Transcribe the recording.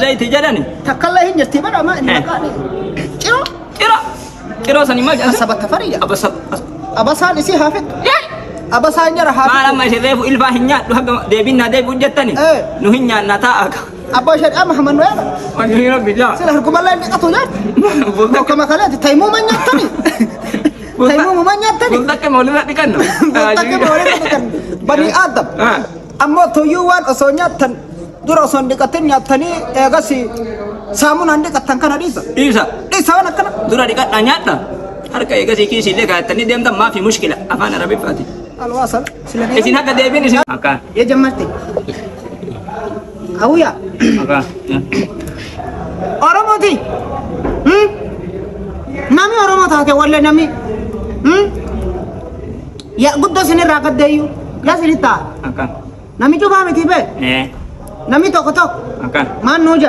Zayti jedhani. Takkallee hin jirti bara amma inni maqaan ciroo. Ciro. Ciroo sani maal jedhan? Asaba tafarii jedha. Abasa. Abasaan isii haa fixxu. Abasaan jara haa Maal fixxu. amma isin reefu ilfaa hin nyaadhu haga deebiin naa deebi'u jettani. Nu hin nyaanna taa'a. Abbaa shari'aa Muhammad Nu'eera. Wanni rabbi jaa. Sila harkumallee hin dhiqatu nyaata. Akkuma kaleeti taymuuma nyaattani. Taymuuma nyaattani. Bultakka walirra dhiqannu. Bultakka walirra dhiqannu. Bani Aadam. Ammoo tuyyuu waan osoo nyaattan dura osoo hin dhiqatin nyaattanii eegas saamunaan dhiqattan kana dhiisa. Dhiisa. Dhiisa waan akkana. Dura dhiqadhaa nyaadha. Harka eegasii kiisii illee kaa'attanii deemtan maafi mushkila afaan arabiffaati. Alwaasal. Sila Isin haga deebiin isin. Akka. Yee jammarte. Hawwiya. Akka. Oromooti. Nami Oromoo taate walle nami. Ya guddoo sinirraa gaddeeyyuu. Yaa sinitti ta'a. Akka. Nami cufaa miti bee. Eh. Nami tokko tokko. Akka. Maan nuu jedha.